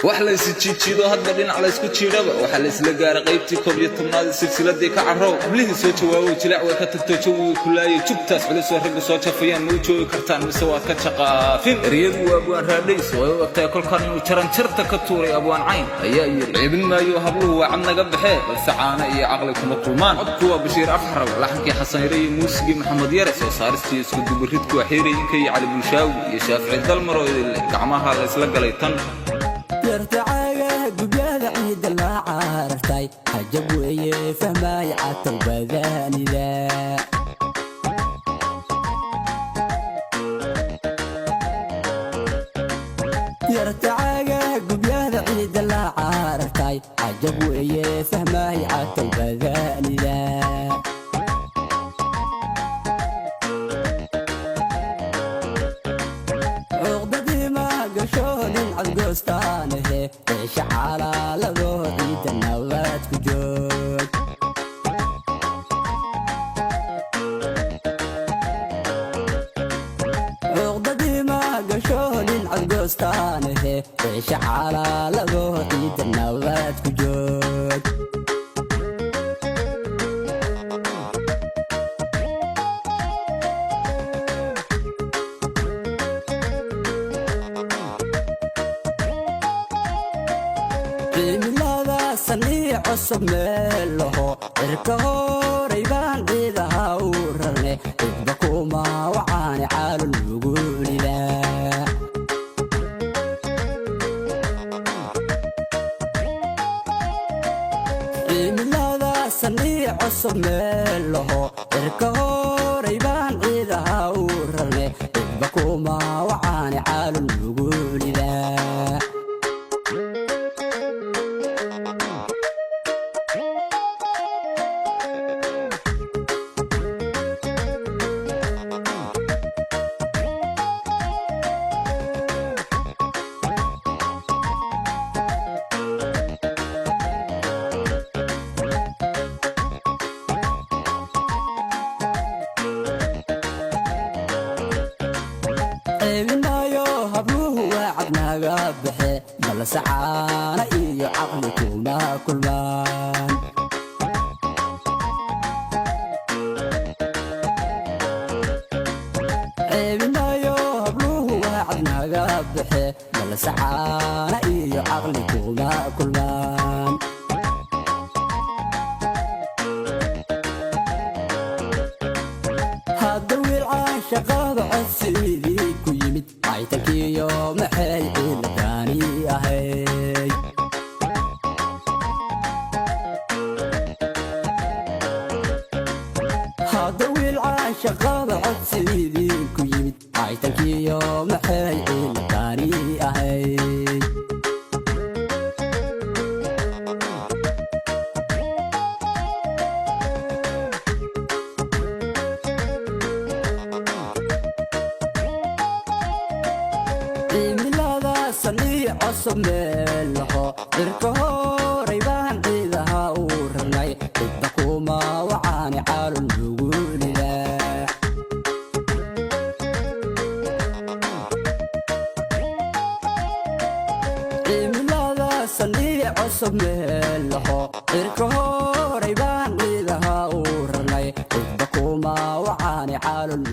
Wax laysi jiijiido, hadba dhinac laysku jiidhaba, waxaa la isla gaaray qaybtii 11aad silsiladii ka carrow. Hablihii soo jawaabow, jilaac way ka tagto, jawigii kulaayay. Jubtaas culisoo raggu soo jafayaan, ma u joogi kartaan mise waad ka jaqaafin? Ereyadu waa Abwaan Raadhays oo ay u egtahay kolkan inuu jaranjarta ka tuuray. Abwaan Cayn ayaa yidhi: "Ceebin maayo, habluhu waa cad naga baxee, balse caano iyo caqli kuma kulmaan." Codku waa Bashiir Afxaraw, laxankii Xasan Yare iyo muusigii Maxamed Yare, soo saaristii isku dubaridku waa Xiirayinka iyo Cali Bulshaawi iyo Shaafici Dalmaro. Idinle gacmaha laysla galay tan. Yartacaaga gubyada ciidda la carartay, xajab weeye, fahmay catow badanida. Yartacaaga gubyada ciidda la carartay, xajab weeye, fahmay catow badanida. Cuqdadii ma gasho nin cadgoostaanahe, eesha calaaladoo ciidda nabad ku joog. Cuqdadii ma gasho nin cadgoostaanahe, eesha calaaladoo ciidda nabad ku joog. Cimilada sanii cusub meel laho, cirka horay baan ciidaha u rarne, cidba kuma wacaani caalul nugulida. Cimilada sanii cusub meel laho, cirka horay baan ciidaha u rarne, cidba kuma wacaani caalul nugulida. Ceebinaayo, habluhu waa cadnaga baxe, balse caana iyo caqli kuma kulmaan. Ceebinaayo, habluhu waa cadnaga baxe, balse caana iyo caqli kuma kulmaan. Hadda wiil caashaqaba codsiidii ku yimid, aytankiyo maxay ciladani ahayd? Hadda wiil caashaqaba codsiidii ku yimid, aytankiyo maxay ciladani ahayd? Cimilada sanii cusub meel laho, cirka horay baan ciidaha u rarnay, cidba kuma wacaani caalul nugulida. Cimilada sanii cusub meel laho, cirka horay baan ciidaha u rarnay, cidba kuma wacaani caalul.